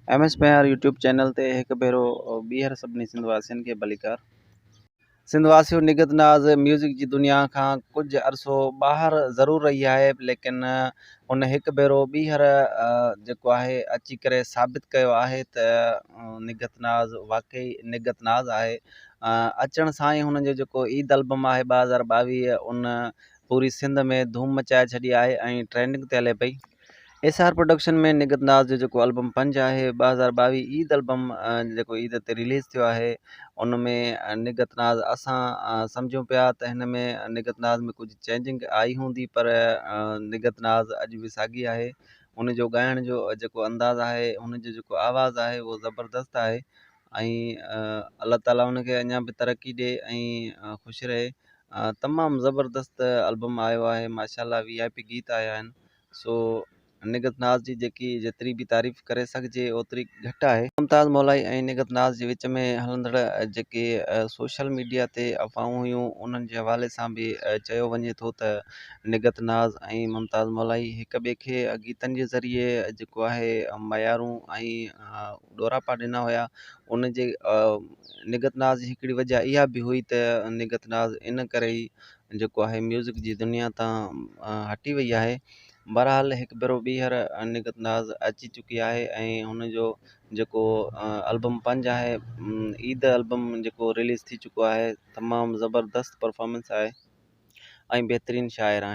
M S Pehar YouTube channel تي هڪ ڀيرو ٻيهر سڀني سنڌ واسين کي ڀليڪار. سنڌ واسيو نگهت ناز ميوزڪ جي دنيا کان ڪجهه عرصو ٻاهر ضرور رهي آهي ليڪن هن هڪ ڀيرو ٻيهر جيڪو آهي اچي ڪري ثابت ڪيو آهي ته نگهت ناز واقعي نگهت ناز آهي اچڻ سان ئي هن جو جيڪو عيد البم آهي 2022 ان پوري سنڌ ۾ ڌوم مچائي ڇڏي آهي ۽ ٽرينڊنگ تي هلي پئي. S R production ۾ Nighat Naz جو جيڪو البم پنج آهي 2022 عيد البم جيڪو عيد تي رليز ٿيو آهي ان ۾ نگهت ناز اسان سمجهون پيا ته هن ۾ نگهت ناز ۾ ڪجهه چينجنگ آئي هوندي پر نگهت ناز اڄ به ساڳي آهي ان جو ڳائڻ جو جيڪو انداز آهي ان جو جيڪو آواز آهي اهو زبردست آهي ۽ الله تعالي ان کي اڃا به ترقي ڏي ۽ خوش رهي تمام زبردست البم آيو آهي ماشاء الله وي آء پي گيت آيا آهن سو نگهت ناز جي جيڪي جيتري به تعريف ڪري سگهجي اوتري گهٽ آهي. ممتاز مولائي ۽ نگهت ناز جي وچ ۾ هلندڙ جيڪي سوشل ميڊيا تي افواهون هيون انهن جي حوالي سان به چيو وڃي ٿو ته نگهت ناز ۽ ممتاز مولائي هڪ ٻئي کي گيتن جي ذريعي جيڪو آهي ميارون ۽ ڏوراپا ڏنا هيا ان جي نگهت ناز جي هڪڙي وجه اها به هئي ته نگهت ناز ان ڪري ئي جيڪو آهي ميوزڪ جي دنيا تان هٽي وئي آهي. بهرحال هڪ ڀيرو ٻيهر نگهت ناز اچي چڪي آهي ۽ هن جو جيڪو البم پنج آهي عيد البم جيڪو رليز ٿي چڪو آهي تمام زبردست پرفارمنس آهي ۽ بهترين شاعر آهن.